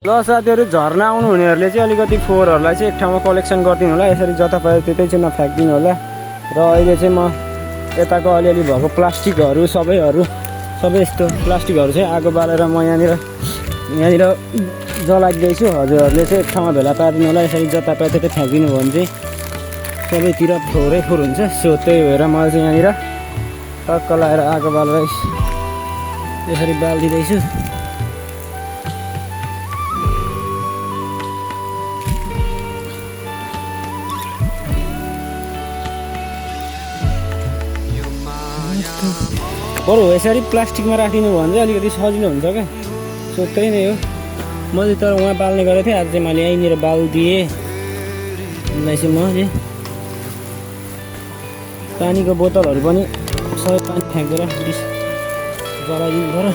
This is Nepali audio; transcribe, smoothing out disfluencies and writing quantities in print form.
ल साथीहरू झर्ना आउनु हुनेहरूले चाहिँ अलिकति फोहोरहरूलाई चाहिँ एक ठाउँमा कलेक्सन गरिदिनु होला। यसरी जता पायो त्यतै चाहिँ नफ्याँकिदिनु होला। र अहिले चाहिँ म यताको अलिअलि भएको प्लास्टिकहरू सबै यस्तो प्लास्टिकहरू चाहिँ आगो बालेर म यहाँनिर जलाइदिँदैछु। हजुरहरूले चाहिँ एक ठाउँमा भेला पारिदिनु होला। यसरी जता पायो त्यतै फ्याँकिदिनु भयो भने चाहिँ सबैतिर फोहोरै फोहोर हुन्छ। सो त्यही भएर मैले चाहिँ यहाँनिर टक्क लगाएर आगो बालेर यसरी बालिदिँदैछु। बरु यसरी प्लास्टिकमा राखिदिनु भयो भने चाहिँ अलिकति सजिलो हुन्छ क्या। सो त्यही नै हो। मैले तर उहाँ बाल्ने गरेको थिएँ, आज चाहिँ मैले यहीँनिर बालिदिएँ। चाहिँ म चाहिँ पानीको बोतलहरू पनि सबै पानी फ्याँकेर जलाइदिनु पऱ्यो।